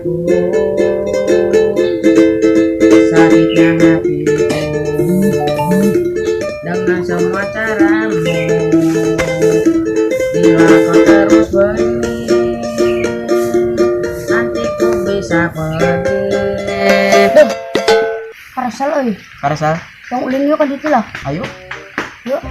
Aku, sakitnya hatiku dengan semua caramu. Bila kau terus begini, nanti ku bisa pergi. Karasal euy. Karasal. Yang ulin yuk kan itu lah. Ayo. Yuk.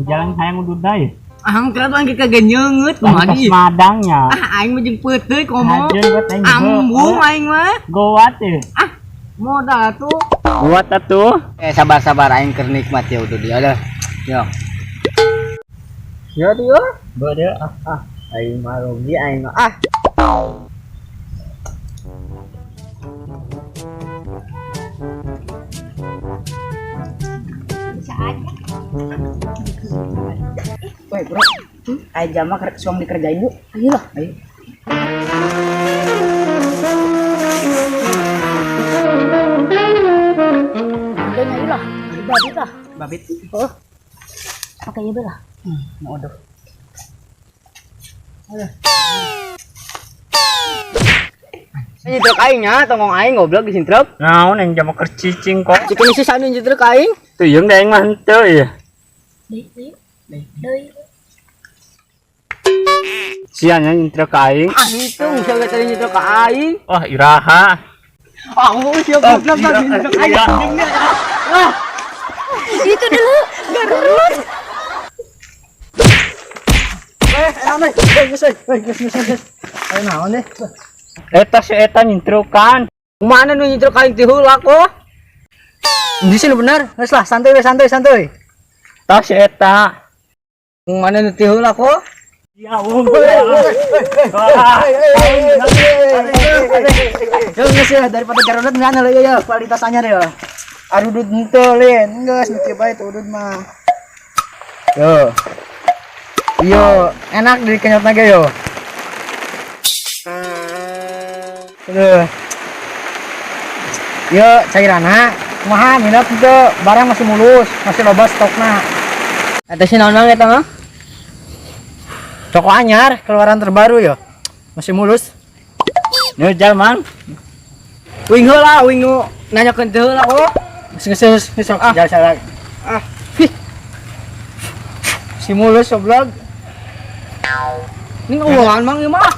Jalan hayang udud deui. Ahang kira tuh angke kagak nyeungeut kumaha Pas di. Madangnya. Ah, aing mah jeung peuteuy komo. Hajeun buat aing. Ambung aing mah. Gowat eh. Ah, modal tuh. Gowat atuh. Eh, sabar-sabar, aing keur nikmat ya udah dia dah. Yo. Yo dia. Beuh ah ah. Aing mah rugi aing mah. Ah. Bisa aja. Woi bro, ayo jama suang dikerjain yuk. Ayo lah. Ayo. Udah nyari lah. Di babit lah. Babit. Oh. Pakai ieu lah. Mau odoh. Ini truk aing nya, tongong aing goblok di truk. Naon yang jama keur cicing kok. Cik ini sih anu truk aing. Teuing da aing mah henteu ya. Deui, deui. Deui. Sia nya nyintrek ka aing. Ah, itu misalnya tadi nyetruk ka aing. Wah, iraha. Ah, oh, siap goblok tadi nyetruk aing. Ah. Itu dulu. Garut. Eh, naon euy? Eh, geus euy. Eh, geus geus geus. Ayo naon deh? Eta si eta nyintrukan. Mana nu nyetruk aing ti heula kok? Di sini bener. Geus lah, santuy we, santuy, santuy. Tah si eta. Mana nu ti heula kok? Ya wong. Ya geus ya, daripada garudut ngana lah ya, kualitas anyar ya. Arudut henteu lin, geus nu kieu bae tuh udut mah. Yo. Yo, enak dikenyot lagi yo. Aduh. Yo, cairana kumaha minat teu, barang masih mulus, masih loba stokna. Eta si naon eta mah? Toko anyar, keluaran terbaru yo. Masih mulus. Nu jalman. Wing heula, wing nu nanyakeun teu heula kok. Geus geus geus sok Ah. jalan jalan. Ah. Hih. Si mulus goblok. Ini uangan mang ieu mah.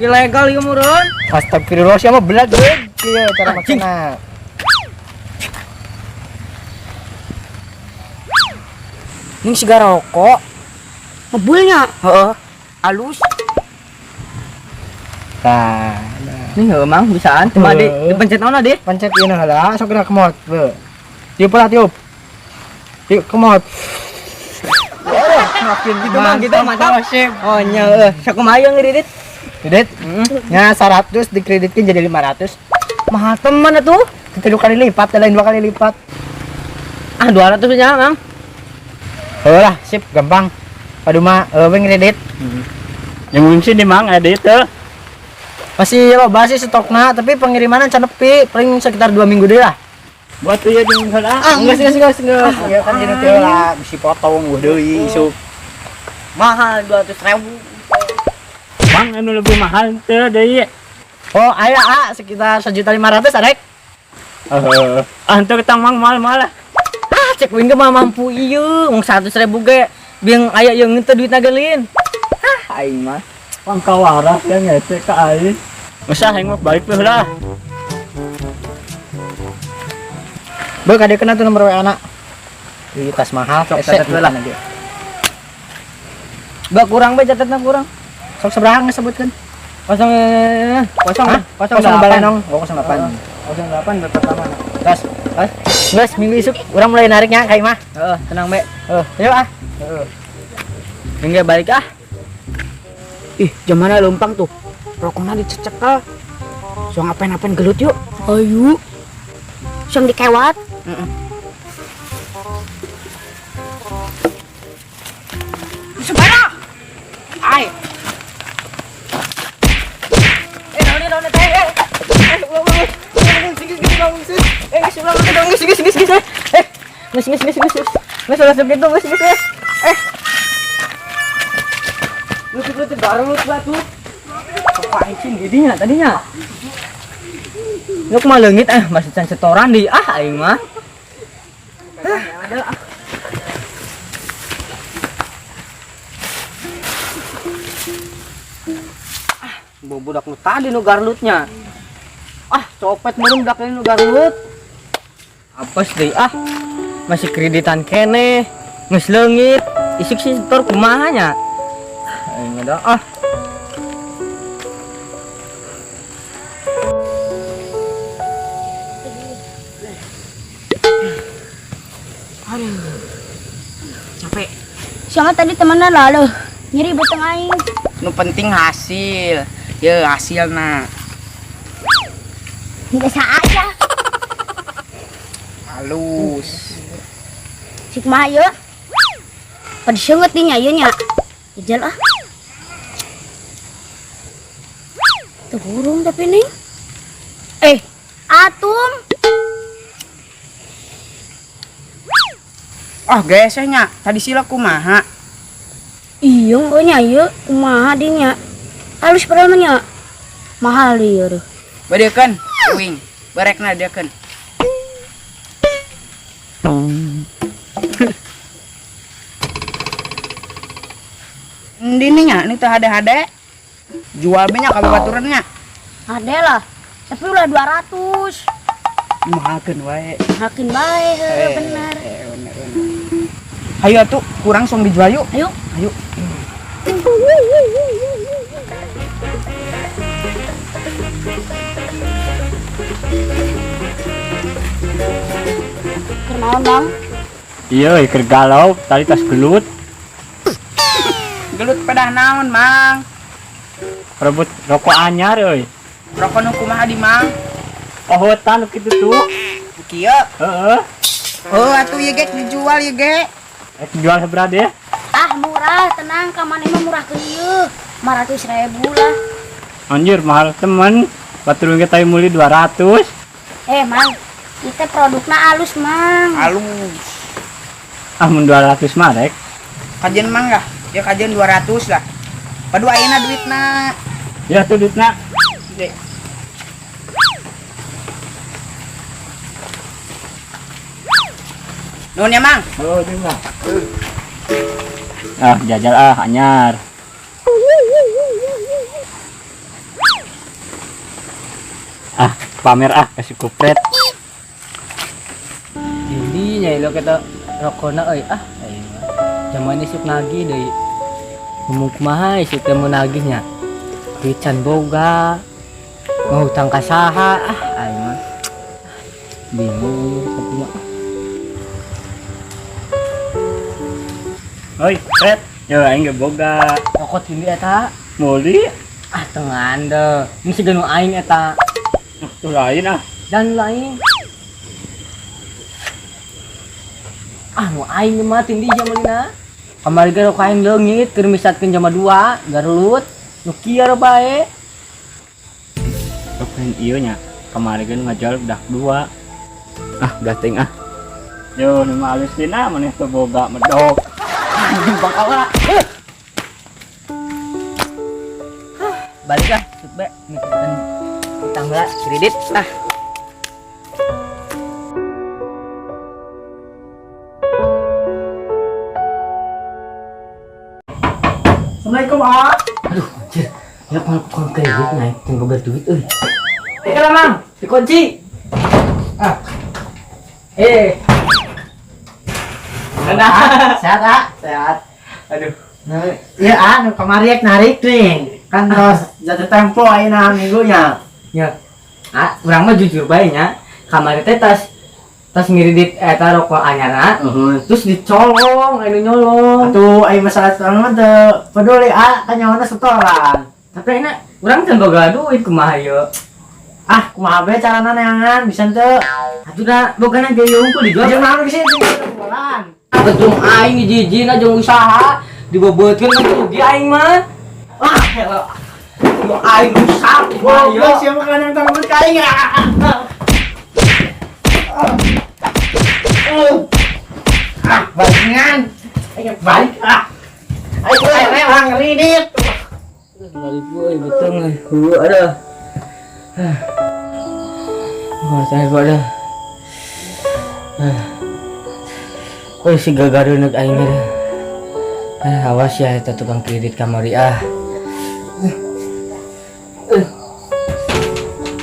Ilegal ieu meureun. Astagfirullah, siapa belag gue. Iya, cara Anjing. makana. Ning siga rokok. Ngebulnya. Heeh. Alus. Tah. Ning heueuh mang bisaan. Cuma di Heueuh. dipencet naon di? Pencet ieu heula, sok geura kemot. Beuh. Tiup lah, tiup. Tiup kemot. Makin Gitu mang, gitu mantap. Sip. Oh nya heueuh. Sakumaha ieu ngedit? Kredit? Nya 100 dikreditkan jadi 500. Mahal teman atuh. Tiga kali lipat, lain dua kali lipat. Ah, 200 nya mang. Heuh lah, sip, gampang. Padu mah eueuh ngredit. Yang wing sih di mang ada itu. Masih loba sih stokna, tapi pengirimanan can nepi, paling sekitar 2 minggu deh lah. Buat tuh ya di heula. Ah, enggak enggak enggak enggak. Ya kan jadi teh lah, bisi potong gua deui isuk. Mahal 200.000. Mang anu lebih mahal teu deui. Oh, aya ah, sekitar 1.500.000 arek. Heeh. Ah henteu ketang mang mahal-mahal lah. Ah, cek wing ge mah mampu ieu, mung 100.000 ge biang aya yeung teu duitna ge lin. Ah, aing mah. Mang kawaras ya ngece ka aing. Geus ah aing mah balik heula. Beuh, kade kena tuh nomor WA na. Ih, tas mahal, Sok, ese, catat heula. bukan aja. Ba kurang bae catatna kurang. Sok sabaraha sebutkeun? Kosong kosong Hah? kosong Kosong delapan. balenong, oh 08. 08 berapa pertama? Tas, tas. Geus minggu isuk urang mulai nariknya ka imah. Heeh, tenang be. Heuh, ayo ah. Heeh. Minggu balik ah. Ih, jamana lempang tuh. Rokokna dicecekel. So ngapain-ngapain gelut yuk. Ayo. Sing dikewat. Heeh. Sembarang. Ai. Eh, naon naon teh? Eh, eh, ulah, ulah, ulah, geus, geus, geus, geus, geus. Eh, geus, ulah, ulah, geus, geus, geus, geus, eh. Eh, geus, geus, geus, geus, geus. Geus ulah segitu, geus geus geus. Eh. Lutut-lutut garut lah tuh. Paicin didinya tadinya. Lu kumaha leungit ah masih can setoran di ah aing mah. Ada ah. Ah, budak nu tadi nu garlutnya. Ah, copet meureun budak nu garlut. Apes deui ah. Masih kreditan keneh. Geus leungit. Isuk sih setor kumaha nya? Aing ada ah. Aduh. Capek. Siapa tadi temennya lalu nyeri beteng aing. Nu penting hasil. Ya hasilna. Biasa aja. Halus. Sik mah ieu. Pada seungeut dinya ieu nya. Jajal ah. Tuh burung tapi nih. Atum. Oh, gesehnya. Tadi sila kumaha? Iya, oh nya ieu kumaha dinya. Halus padahal mah nya. Mahal ieu reuh. Badeukeun, uing. Berekna deukeun. Ini nya, ini teh hade-hade. Jual be nya ka babaturan nya. Hade lah. Tapi ulah 200. Mahalkeun wae. Mahalkeun bae, heuh, bener. Bener, bener. Hayu atuh, kurang song dijual yuk. Ayo. Ayo. Kenaon, Bang? Iya, keur galau, tadi tas gelut. Gelut pedah naon, Mang? Rebut rokok anyar euy. Rokok nu kumaha di, Mang? Oh, hutan kitu tuh. Kieu. Heeh. Oh, atuh ieu ge dijual ieu ge. Jual seberapa deh? Ah, murah, tenang, ka maneh mah murah ke ieu. 500.000 lah. Anjir, mahal temen. Batur ge tadi meuli 200. Mang, kita produkna halus, Mang. Halus. Ah, mun 200 mah rek. Kajian Mang lah. Ya kajian 200 lah. Padu ayeuna duitna. Ya tuh duitna. Oke. Nuhun ya, Mang. Oh, terima. Ah, jajal ah anyar. Ah, pamer ah kasih kupret. Jadi nya lo kita rokona euy ah aing mah. Zaman isuk nagih deui. Ngomong kumaha isuk teh mau nagihnya. Duit can boga. Mau hutang ka saha ah aing mah. Bingung kumaha. Oi, Pret. Yo aing ge boga. Rokok tindi eta. Meuli. Ah, tengan deh. Ini siga nu aing eta. Tuh lain ah. Dan lain. Ah, nu aing mah tindi jamanna. Kamari ge rokok aing leungit keur misatkeun jama 2, garelut. Nu kieu bae. Rokok ieu nya. Kamari ge ngajual budak 2. Ah, udah ting ah. Yo, nu mah alus dina maneh teu boga medok. Bakal lah. Balik lah, cut be. Ngikutin utang lah, kredit lah. Assalamualaikum, Ah. Aduh, anjir. Ya kalau kurang kredit naik, tunggu berduit euy. Eh, lah, Mang, dikunci. Ah. Nah, Sehat, Ah? Sehat. Aduh. Nah, iya, Ah, nu kamari ek narik nih. Kan terus jatuh tempo ayeuna minggunya. Ya. Ah, urang mah jujur bae nya. Kamari teh tas ngiridit eta rokok anyarna. Terus dicolong, anu nyolong. Atuh aya masalah setoran mah teu peduli, Ah, kan nyawana setoran. Tapi ayeuna urang can boga duit kumaha ieu? Ah, kumaha bae carana neangan bisa teu? Atuh da bogana ge ieu unggul dijual. Jeung naon geus jualan. Betung aing hiji-hijina jeung usaha diboboteun mah rugi aing mah. Wah, helo. Nu aing rusak kumaha ieu? Goblok sia mah kana yang tanggung ka aing. Ah. Ah, balikan. Ayo balik ah. Ayo ayo orang kredit. Balik euy, beteng euy. Heueuh aduh. Wah, saya pada. Oh, si gagareuneg aing mah. Ah, awas ya eta tukang kredit kamari ah.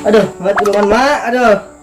Aduh, mak tulungan mak, aduh.